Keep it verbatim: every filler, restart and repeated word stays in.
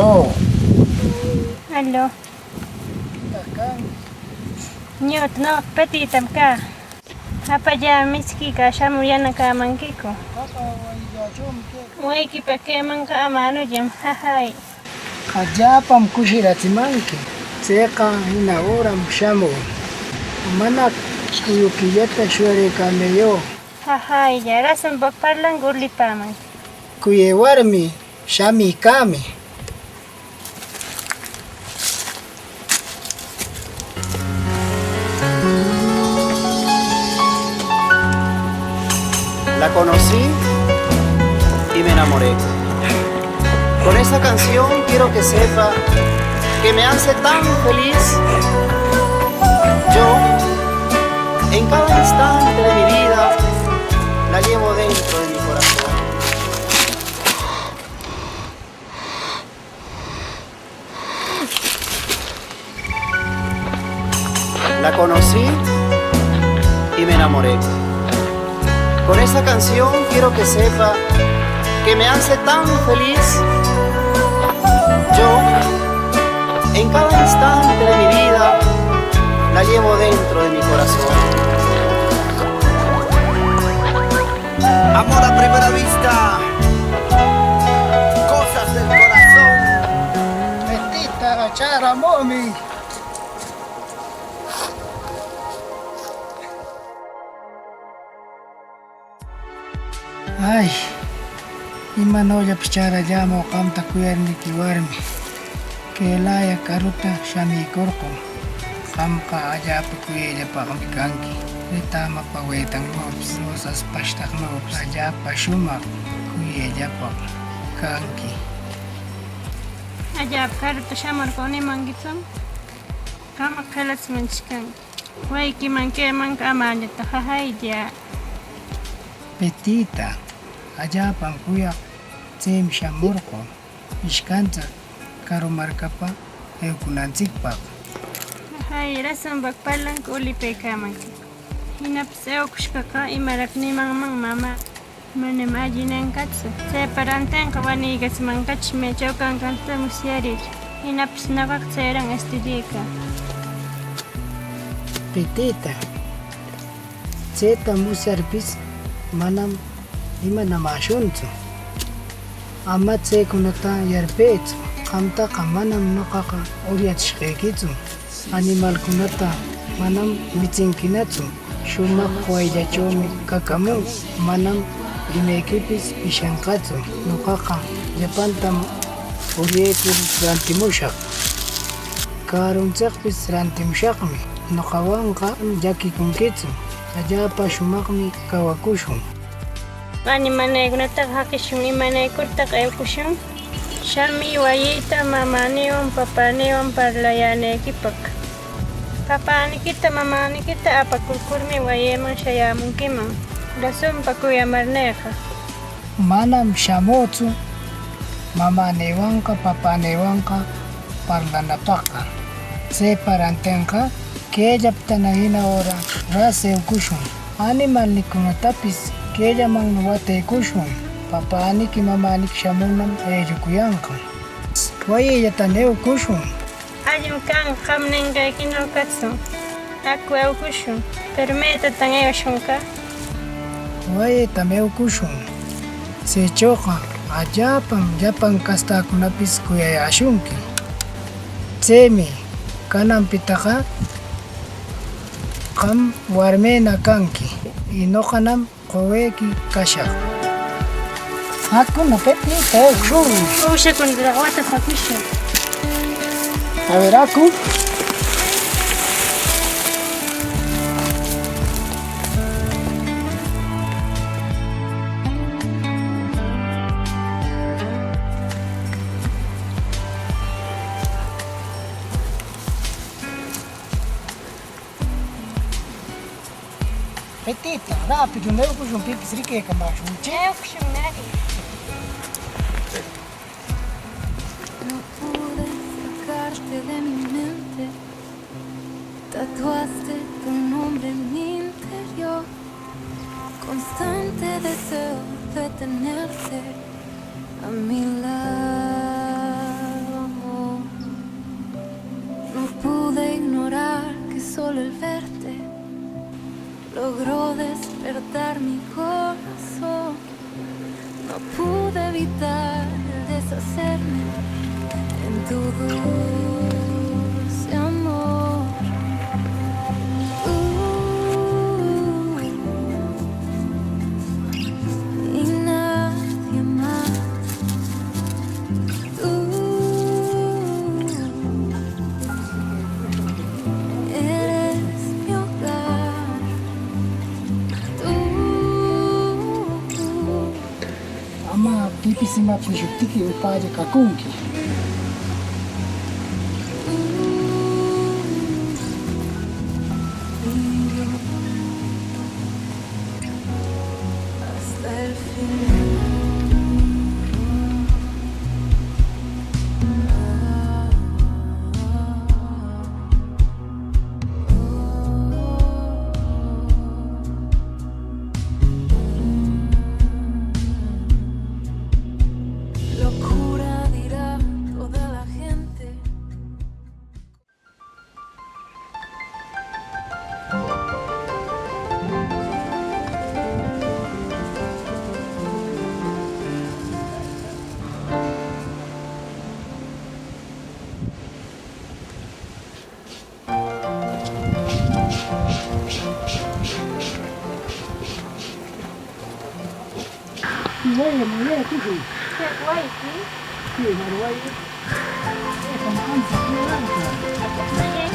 Oh. Aló. ¿Pitaq canki? Ñuqa, noqa Petitam kä. Apallämi miskikä, shamur yanacamanquicu. Papa wayillächömi queca. Wayquipaq quemanqa ama anullam, jajay. Allapam cushiratsimanqui. Tseqa jina öram shamü. Mana cuyuquillata shuyarëcamëyö. Jajaylla, rasonpaq parlanqui, ulipäman. Cuyë warmi, shamïcamï. La conocí y me enamoré. Con esa canción quiero que sepa que me hace tan feliz. Yo, en cada instante de mi vida, la llevo dentro de mi corazón. La conocí y me enamoré. Con esa canción quiero que sepa que me hace tan feliz. Yo, en cada instante de mi vida, la llevo dentro de mi corazón. Amor a primera vista. Cosas del corazón. Petita, chäramushun. Ay, imanollapis chärallämü qamta cuyarniqui warmi. Quelaya caruta shamïcorqö. Qamqa allapa cuyellapaqmi canqui. Retama pawetanopis, rosas pashtaqnopis allapa shumaq cuyellapaq canqui. Allapa caruta shamorqö nimanquitsun? Qamqa qelatsimanchish canqui. Wayquiman quemanqa ama allata jajaylla. Petita, allapam cuyaq, tsemi shamorqö ishkantsik caru marcapa eucunantsicpaq. Jajay, rasonpaq parlanqui, ulipecamanqui. Jinapis eucushqaqa, ¿imaraq nimanman mamä? Manam alli ninqatsu. Tsepa rantenqa wanïcatsimanqatsu, mecho canqanta musyarir. Jinapis noqaqa tseran estudiecä. Petita, tseta musyarpis manam imanamäshuntsu. Ama tsecunata yarpëtsu. Qamtaqa manam noqaqa uryatsishqequitsu. Animalcunata manam mitsinquinatsu. Shumaq wayllachömi cacamun. Manam imequipis pishanqatsu. Noqaqa llapantam uryecur rantimushaq. Caruntsicpis rantimushaqmi. Noqawanqa llaquicunquitsu. Allapa shumaqmi cawacushun. Animalnïcunataqa jaqishun. ¿Imanirtaq eucushun? Shamï wayïta mamänïwan papänïwan parlayänequipaq. Papänïquita mamänïquita apacurcurmi wayïman shayämunquiman, rasonpa cuyamarnïqa. Manam shamütsu mamänïwanqa papänïwanqa parlanapaqqa. Tsepa rantenqa, quellaptana jina öra ras eucushun. Animalnïcunatapis quellamanmi watecushun. Papänïqui mamänïqui shamunam ellucuyanqa. Wayïllatan eucushun. Allim can, qam ninqequino catsun. Acu, eucushun. Pero ¿metatan eucushunqa? Wayïtam eucushun. Tsechoqa allapam llapan castäcunapis cuyayäshunqui. Tsemi cananpitaqa qam warmïna canqui, y noqanam qowequi cashaq. Acu, Petita, eucushun. Uushacunata watapacushun. A ver, acu. Petita, rápido, eucushun, pipis riquecamäshunchi. Eucushun, Mary. No pude sacarte de mi mente. Tatuaste tu nombre en mi interior. Constante deseo de tenerte a mi lado. Logró despertar mi corazón. No pude evitar el deshacerme en tu dulce amor. Uh, y nadie más. Tú eres mi hogar. Tú. Ama pipis imapis nishuptiki, upälla kakunki. Tú y yo hasta el fin. Locura dirá toda la gente. Wayra, wayra, tukuy. Wayki. Sí, wayra, wayra. Esa, ancha, ancha.